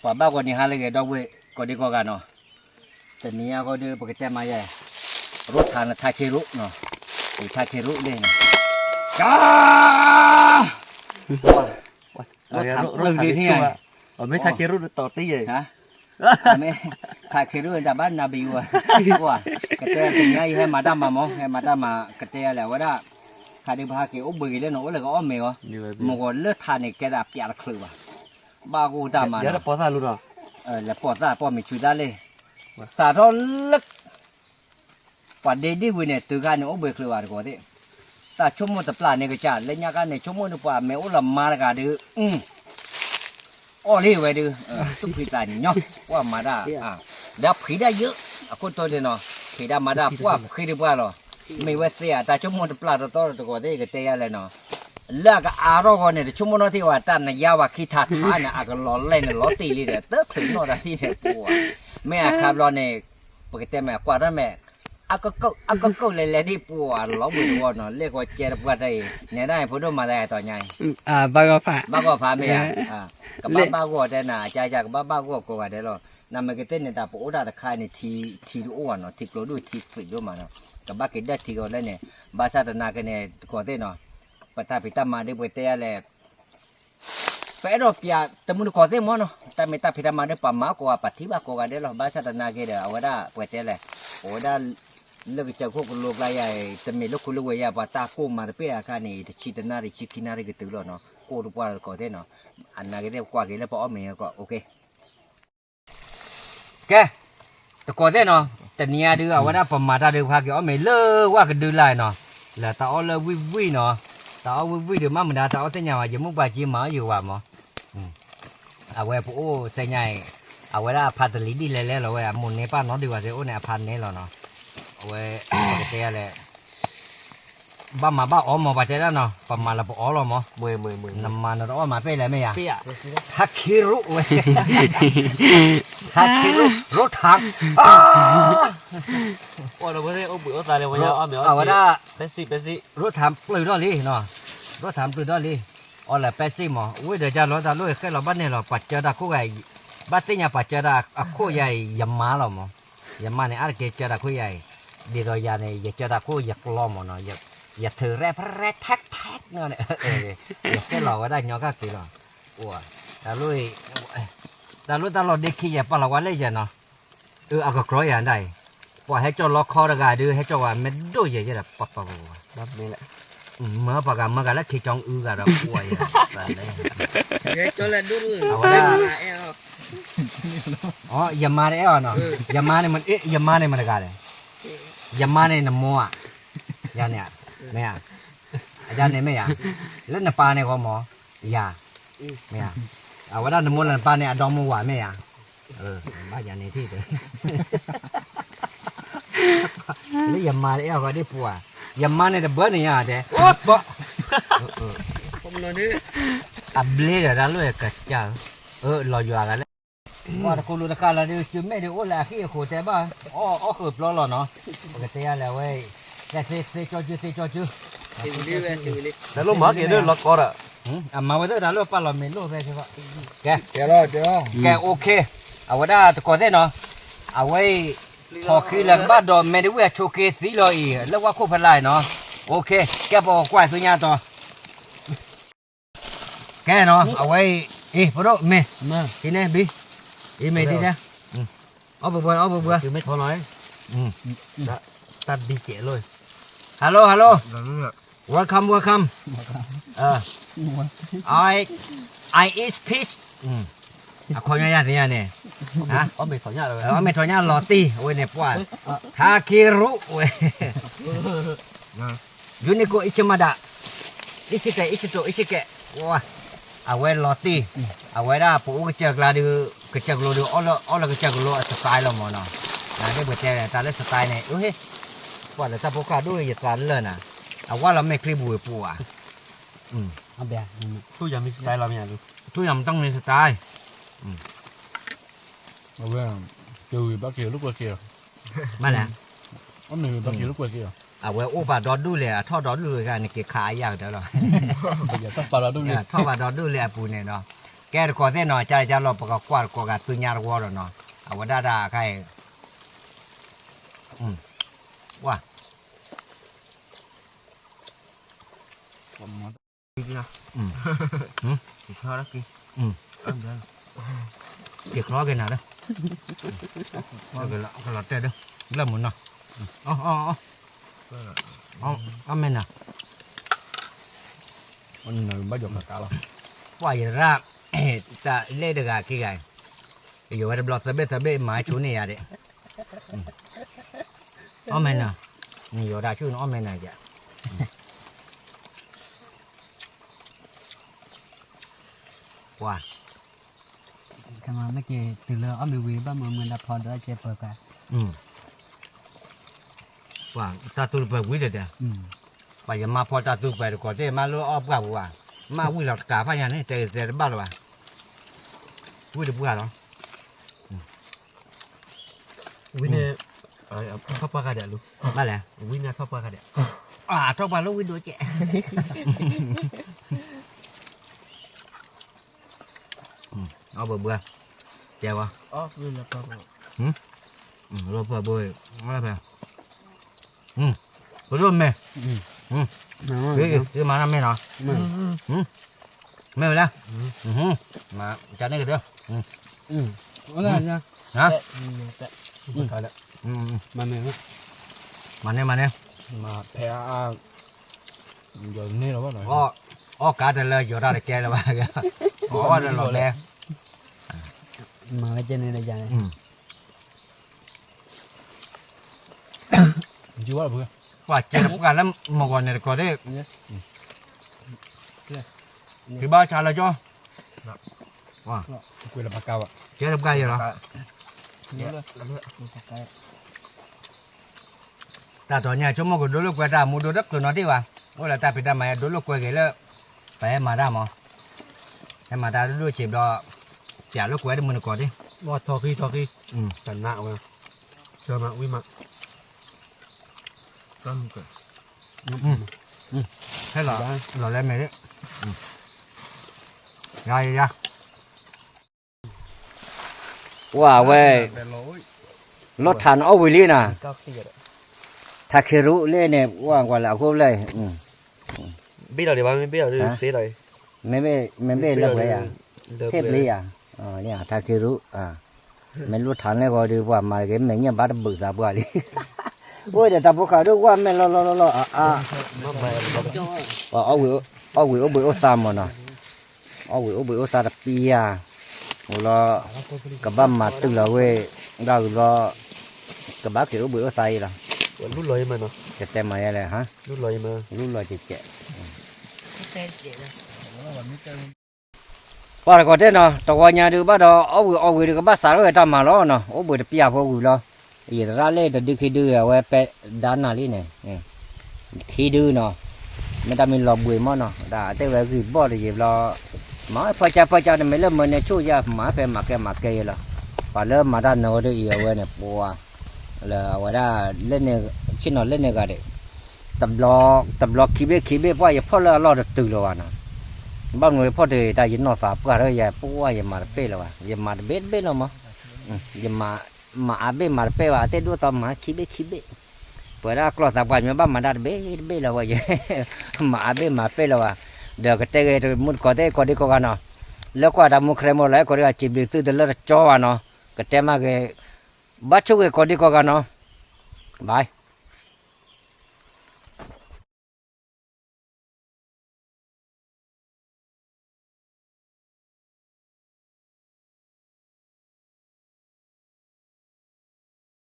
ပှၤဘၣ်ဂီၤနံၤဟါလၢအဂ့ၤ ဒီပုၢ်ဝဲၢ်ကိးဒံကိးဂၤနီၤ, တနံၤအံၤဃီဒီး ပကတဲမၤယဲၢ် ရိထးနထါခ့ရိနီၤ, ယထါခ့ရိလၢန့ၣ်, ရိထးရိထါခ့ရိတတီၤတယဲၢ်, မ့ၢ်ထါခ့ရိတၢ်ဘၣ်နၤဘံၤဝဲ, ကတဲတနံၤအံၤ ယဟဲမၤတၢ်မၤမး ဟဲမၤတၢ်မၤ ကတဲယၤလဲၣ် အဝဲဒၣ်, ခါဒုးပဟးက့ၤအိၣ်ဘှံးက့ၤလၢနအိၣ်လၢကအီၣ်မ့ၤအီၤ, မုၢ်ဂီၤလၢထးန့ၣ် ကဲသးပျးတချုးဘၣ်, ဘၣ်ဂိၢ်တၢ်မၤနီၤ လဲၤပိာ်သၣ်ပိာ်မုၣ်ဆူၣ်သၣ်လၢ စးထီၣ်လၢ ပှၤဒ့ဒ့ၣ်ဝံၤန့ၣ် တုၤခါန့ၣ် အိၣ်ဘှံးချုးဘၣ်တကိးသ့ၣ်, တၢ်ဆိကမိၣ်တပျၢ်န့ၣ်ကစၢ် လၢညါခါန့ၣ် ဆိကမိၣ်န့ၣ်ပှၤမ့ၢ်အိၣ်လီၤမါတဂၤဒီး အီၣ်လံဝဲဒုး, သူၣ်ဖှံသးညီ, ပှၤမၤတၢ်, ဒီးဖှံတၢ်ယၢ, အခိၣ်တီန့ၣ်နီၤ, ဖှံတၢ်မၤတၢ် ပှၤဖှံတပှၢ်လီၤ, မ့ၢ်ဝဲသ့ၣ်ဧါ တၢ်ဆိကမိၣ်တပျၢ်တသီတကိးသ့ၣ်ကတဲယၤလဲၣ်နီၤ, လၢအကအါထီၣ်ဂီၢ်န့ၣ် တဆိကမိၣ်နီၣ်သ့ၣ်ဝဲ တၢ်နယါဝဲခံထးထးန့ၣ် အကလီၤလဲၢ်န့ၣ်လီၤတံၢ်လံဒီး သၢချုးနီၣ်တၢ်သံန့ၣ်ပှၤ, မ့ၢ်အခါဘျီန့ၣ်, ပကတဲမ့ၢ်ကွၢ်ထီၣ်မ့ၢ် အကကုၢ်လဲၤလဲၤဒ်ပှၤလီၤဘှံးတဝီနီၤ လဲၤကီကဲတပှၢ်တၢ်အံၤ နဲဒၣ်အံၤ ဖိဒိၣ်မၤသးတီညါအံၤ, ဘၣ်ဂီၢ်ဖးမ့ၢ်ဧါ, ကဘၣ်ဘၣ်ဂီၢ်တဲနၤ အကကဘၣ်ဘၣ်ဂီၢ်ကိးဂၤဒဲးလီၤ, နမ့ၢ်ကတဲန့ၣ် တၢ်ပအိၣ်ဒၣ်တခါန့ၣ် ထံတအိၣ်ဘၣ်နီၤ ထံကျိၤဒိၣ်ထံဃံးဒိၣ်မးနီၤ, ကဘၣ်က့ၤဒၢထံကီးလၢန့ၣ်, ဘၣ်ဆၣ်သနာ်က့န့ၣ် တကိးသ့ၣ်နီၤ, ပတၢ်ဖံးတၢ်မၤဒ်ပတဲယၤလဲၣ် ပအဲၣ်ဒိးပျးတမုၢ်တကိးသ့ၣ်မ့ၢ်နီၤ, တၢ်မ့ၢ်တၢ်ဖံးတၢ်မၤဒ်ပမၤကိးဂၤ ပထံၣ်ဘၣ်ကိးဂၤဒဲးလီၤ, ဘၣ်ဆၣ်သနာ်က့ဒီး အဝဲဒၣ်ပှဲၤတဲလဲၣ်, အဝဲဒၣ်လၢကစၢၢ်ခိၣ်ကလိကျါယၤအံၤ တမ့ၢ်လၢခူလၢဝဲယၤ ပှၤတၢ်ကိၢ်မၤတပ့ၢ်အခါန့ၣ် တဆံတနၣ်ရံၣ်ဆံခံနၣ်ရံၣ်ကတုၤလီၤနီၤ, ကိၢ်တပှၢ်တကိးသ့ၣ်နီၤ, အနာ်က့သ့ၣ်ပကွၢ်က့ၤလၢပအီၣ်မ့ၤအကီး ကဲ, တကိးသ့ၣ်နီၤ, တနံၤအံၤဒုး အဝဲဒၣ်ပမၤတၢ်ဒုး ပဟးက့ၤအီၣ်မ့ၤလၢဝၣ်ကဒုလာ်နီၤ, လၢတၢ်အီၣ်လၢဝံၣ်ဝံၣ်နီၤ, တၢ်အီၣ်ဝံၣ်ဝံၣ်ဒုး မ့ၢ်မတၤတၢ်အီၣ်သ့ၣ်ညါဝဲ ယမုၢ်ပှၤက့မၤအီၣ်ယဝၤမး, အဝဲပအိၣ်စဲညါအံၤ, အဝဲဒၣ်အဖါတလံၤဒ်လဲၣ်လဲၣ်လီၤဝဲ အမိၢ်န့ၢ်ပၢ်နီတဂၤသ့ၣ်အိၣ်န့ၣ် အဖါန့ၢ်လီၤနီၤ, အဝဲ, ပကတဲယၤလဲၣ် ဘၣ်မၤဘၣ်အီမး ပှၤတဲဒၣ်နီၤ ပမၤလၢပအီလီၤမး, နမၤနတအီၣ်မၤပဲၣ်လဲၣ်မ့ၢ်ယၤ, ဟးခ့ရိဝဲ, ဟးခ့ရိ, ရိထး, အဝဲဒၣ်, ရိထးပျုၢ်ထီၣ်လံ, ရိထးပျုၢ်ထီၣ်လံ, အီလၢပဲစ့ၣ်မး ဝ့ၢ်ဒီးကၢ်လီၤတၢ်လီၢ်ဃဲလီၤဘၣ်န့ၣ်လီၤ ပှၤကၢတၢ်ခိၣ်ဂၤ, ဘၣ်သ့ၣ်ညါပှၤကၢတၢ်အခိၣ်ယၤအံၤ ယမါလီၤမး, ယမါန့ၣ် အါတက့ၢ်ကၢတၢ်ခိၣ်ယၤအံၤ, ဒ်သိးယၤန့ၣ် ယကၢတၢ်ခိၣ်ယကျီမးနီၤ, ယထုးရဲၣ်ဖရဲၣ်ထဲးထဲးန့ၣ်, ယဃဲလီၤဝဲဒၣ်ညီကၢ်က့ၤလီၤ, တၢ်လီၢ်တၢ်လီၢ်ဒ့ခံယဲၢ်ပာ်လီၤဝဲလၢယဲၢ်နီၤ, အကကြီယၤဒၣ်အံၤ, ပှၤဟဲကၠီလီခီတဂၤဒုး ဟဲကၠီဝဲမ့ၢ်ဒိၣ်ယဲၢ်ယဲၢ်ဒီး ပှၤပှၤပှၤပှၤ, မၢပှၤဂၤမၢဂၤလၢခ့ကၠီအူဂၤဒီး ပှၤယဲၢ်, အဝဲဒၣ်, ယမါတအဲၣ်အီၤနီၤ, ယမါန့ၣ်, ယမါန့ၣ်မတဂၤလဲၣ်, ယမါန့ၣ်နမိၢ်ဧါ, ယၤန့ၣ်, မ့ၢ်ဧါ, ယၤန့ၣ်မ့ၢ်ဧါ, လၢနပၢ်န့ၣ်ဂီၢ်မး, ယၤ, မ့ၢ်ဧါ, အဝဲဒၣ်နမိၢ်လၢနပၢ်န့ၣ် အဒီမိၢ်ဝၤမ့ၢ်ဧါ, ဘၣ်ယၤန့ၣ်ထံၣ်, လၢယမါတအဲၣ်အီၤဂီၢ်ဒ်ပှၤ, ယမါန့ၣ်တဘၢန့ၣ်ယၤတဲ, အဘျ့ဒီးတၢ်လီၢ်ကစၢ်, လီၤယွၤဂၤလၢ ပှၤတကိးလိာ်တကးလီၤဒုး စုမဲာ်ဒုးအိၣ်လၢအဟံၣ်အဃိတဲဘၣ်, အီၣ်အီၣ်ဃုာ်ပျီလီၤနီၤ, ပကတဲယၤလဲၣ်ဝဲ, ကဲသ့သ့ကၠီကၠူသ့ကၠီကၠူ, တၢ်လီၢ်မၤက့ၤဒုးလီၤကီဒီး, အမၤဝဲသ့ၣ်တၢ်လီၢ်ပာ်လီၤမ့ၢ်လိၣ်သဲကဲ, ကဲ, OK, အဝဲဒၣ်တကိးသ့ၣ်နီၤ, အဝဲအံၤ, ထီၣ်ခံလၢကဘၣ်ဒီးမဲာ်ဒဝံၣ်အဆိးက့သံလီၤအံၤ လၢဝၣ်ခိၣ်ဖဲလၢ်နီၤ, OK, ကဲပကွၢ်သုညါတီၤ ကဲနီၤ အဝဲအံၤ, အ့ ဖိဒိၣ်မ့ၢ်, ဟံးန့ၢ်ဘံ, အ့ မ့ၢ်ဒ်တဲ, အီၣ်ဘှံးဘှီ အီၣ်ဘှံးဘှီ, တၢ်ဘံကဲးလိာ်, Hello, hello, welcome, welcome, I, I eat fish, အခီညါယၤသ့ၣ်ညါန့ၣ်, အီၣ်မ့ၤထီၣ်ညါလီၤတံၢ် အဝဲန့ၣ်ပှၢ်, ဟးက့ၤရူးဝဲ ယူနံကိၣ် အံၣ်စမၤဒၣ်, အံၣ်စကဲး အံၣ်စတိၣ် အံၣ်စကဲး, အဝဲလီၤတံၢ်, အဝဲဒၣ်ပအိၣ်ကစၢၢ်ကျါဒုး, ကစၢၢ်ကလိဒုး, အီၣ်လၢကစၢၢ်ကလိအ style လီၤမးနီၤ, နဒ်ပတဲတၢ်လၢ style န့ၣ်, ပှၤလၢတၢ်ဖိဃၢ်ဒိၣ်ယသးလၢာ်နၤ, အဝဲလီၤမဲာ်ချံပူၤဝဲပူၤဧါ, ထူယၤမံ style လီၤမ့ၢ်, ထူယၤမံ တၢ်မံ style, အဝဲ, ကဝံၤဘၣ်က့ၤလိာ်ကွဲက့ၤလီၤ, မ့ၢ်လဲၣ်, အီၣ်မ့ၤဝံၤဘၣ်က့ၤလိာ်ကွဲက့ၤလီၤ, အဝဲအိၣ်ပာ်ဒီဒူၣ်လဲၣ် အထီၣ်ဒီဒူၣ်တဂၤန့ၣ် က့ၤခးအယၢ်ကတၢၢ်လီၤ, ထီၣ်ပာ်ဒီဒူၣ်လဲၣ်အပူၤန့ၣ်ဒီး, ကဲတကိးသ့ၣ်နီၤ ကၢ်ကၢ်လီၤ ပကကွၢ်တကိးဂၤ သုညါတဝီဒီးနီၤ အဝဲဒၣ်တၢ်အခါအံၤ ဝါ က့ချီက့ၤနၤလၢ ကလီၤတဲာ်ဒီး လၢမုၢ်နီၤ အီၣ်မဲနၤ ဘၣ်ယီၤကကါလီၤ ပှၤယရၣ် တၢ်လဲၣ်တဂၤခံဂၤ ယီၤဝဲတဘျီသဘ့ၣ်သဘ့ၣ် မၤဆိန့ၢ်ယၤဒၣ် အီၣ်မဲနၤ နယီၤတၢ်ဆူၣ်နအီၣ်မဲနၤယၤ ပှၤ ကမၤမ့ၢ်က့ၤတုၤလၢအီၣ်မ့ၤဝံၤ ဘၣ်မၤမ့ၢ်ဒၣ်ဖီဒီးကဲပၢၤကါ ပှၤတၢ်သူတပၢၤဝံၤဒီးတဲ ပှၤယမါဖီတၢ်သူပၢၤတကိးသ့ၣ် မါလၢအီၣ်ပှၢ်ပူၤဘၣ် မါဝံၤလီၤတကးဖးညါန့ၣ် တဲတဲတဘၣ်လၢၤဘၣ် ဝံၤတပှၢ်လီၤ ဝံၤန့ၣ် ထီၣ်ပှၢ်ဂၤဒဲးလီၤ ဘၣ်လဲၣ် ဝံၤန့ၣ်ထီၣ်ပှၢ်ဂၤဒဲး အထီၣ်ပှၢ်လၢဝံၤဒိၣ်ကဲး အီၣ်ဘၣ်ဘၣ် ကဲဝဲ လီၤပှၢ်ဘိ ဖဲ ပဒိၣ်မဲာ် မၤနၤမ့ၢ်နီၤ မ့ၢ်ဝဲလဲၣ် မၤကန့ၣ်ကဒၢ မၤန့ၢ် မၤန့ၢ် အီၣ်ကါတလၢယီၤတၢ်တကဲလၢၤဘၣ် အီၣ်တလီၤလဲ မၤဝဲကန့ၣ်လၢယၤန့ၣ် ပှၤကဲတပှၢ်လၢမုၢ်ဂီၤန့ၣ်တကိးသ့ၣ် ဖံဘၣ်ဆါလၢကၠီ ကဲတပှၢ်ယဲလီၤ တၢ်တီၤညါ ဆိကမိၣ်ကဒိလိာ်ကွဲတၢ်မူဒိတကျၢၤနီၤဒံးဘၣ် အိၣ်လၢတၢ်ဖံးတၢ်မၤ ဒိလိာ်ကွဲက့ၤလၢ ပဟဲမၤတၢ်မး ဟဲမၤတၢ်ဒိၣ်ဒိၣ်ဆံးဘျီ ပျးလိာ်ကွဲတမုၢ်နကိးဒံး ထီၣ်ခံထီၣ်ခံ တနးဝဲ တမၤဝံၤမး ဟဲလီၤ လီၤလဲမဲာ်ဒံး ယၤယၤယၤ ဝဲ လီၤထးနအီၣ်ဝံၤလံနၤ ထးခ့ရူၣ်လၢန့ၣ် ဝဲကွၢ်လၢအဃိလဲၣ် ဘ့ၣ်လီၤဒံးဘၣ် မ့ၢ်ဘ့ၣ်လီၤဒံး သ့လီၤ မ့မ့ၢ်လၢပှဲၤယၤ သ့ပျံၤယၤ ထးခ့ရူၣ် မ့ၢ်လိၣ်ထးန့ၢ်ဂီၤဒီး ပှၤမၤတဂ့ၤ မဲာ်ညါဘၣ်တဘုးသးပှၢ်လံ အိၣ်ဒီးတၢ်ဖိဃာ်ဒိၣ်ကွၢ်မဲာ်လီၤလီၤလီၤလီၤ အါအါ အီၣ်ဝံၤအိၣ်ဘှံးအိၣ်သါမးနီၤ အီၣ်ဝံၤအိၣ်ဘှံးအိၣ်သါတပံၤယၤ ဝံၤလီၤ ကဘၣ်မၤတုၤလီၤဝဲ ဒၣ်ဝံၤဘျီ ကဘၣ်က့ၤအိၣ်ဘှံးအိၣ်သါအံၤလီၤ ကတဲမၤယဲလဲၣ် လူလီၤကဲးကဲး ပှၤတကိးတဲနီၤ တဝီညါဒုးဘၣ်ဒီး အီၣ်ဝံၤအီၣ်ဝံၤဒုးကဘၣ်စးထီၣ်ဝဲတၢ်မၤလီၤနီၤ အိၣ်ဘှံးတပံၤအဖိဝံၤလီၤ ယသရၣ်လၢတဒုခံဒုအဝဲပဲဒၣ်နၤလံန့ၣ် ခံဒုနီၤ မ့ၢ်တၢ်မ့ၢ်လီၤဘှံးမးနီၤ ဒ်တဲဝဲဂံၢ်ဘီၣ်တယံာ်ဘျီ မၤဖၢကၢဖၢကၢန့ၣ် မ့ၢ်လၢမၤန့ၢ်ဆိၣ်ယၤ မၤဖဲမၤကဲမၤကဲယဲလီၤ ပှၤလၢမၤတၢ်နၢၤဝဲဒ်အံၤအဝဲန့ၣ် ပှၤ လၢအဝဲဒၣ် လၢန့ၣ် ဆ့ၣ်နီၤလၢန့ၣ်ဂၤဒဲး တဘျီခံဘ့ၣ်ခံဘ့ၣ် ပှၤယဖီၣ်လၢအလီၢ်တတုၤလၢၤဘၣ်နီၤ ဘၣ်မနုၤယဖီၣ်တဂ့ၤ တၢ်ယနီၢ်သးပှၢ်ထီၣ်ယၤ ပှၤယမၤတပ့ၢ်လၢၤဘၣ် ယမၤတဘ့ၣ်တဘ့ၣ်လီၤမး ယမၤ မၤအါဘ့ၣ်မၤတပ့ၢ်ဘၣ် အတဲဒိၣ်သီမၤခံဘ့ၣ်ခံဘ့ၣ် ပဝဲဒၣ်ကျီၢ်သးပှၢ်ညီဘၣ်မၤတၢ်တဘ့ၣ်တဘ့ၣ်လၢၤဝဲ မၤအါဘ့ၣ်မၤတပ့ၢ်လၢၤဘၣ် ဒီးကတဲဂ့ၤတမုၢ်တကိးသ့ၣ်ကိးဒံကိးဂၤနီၤ လၢကွၢ်တၢ်မူခရံာ်မိၢ်လၢကိးဒံဂၤ စံးဘျုးသုတလၢတကၠီဘၣ်နီၤ ကတဲမးဂ့ၤ ဘၣ်ဆိၣ်ဂ့ၤကိးဒံကိးဂၤနီၤ bye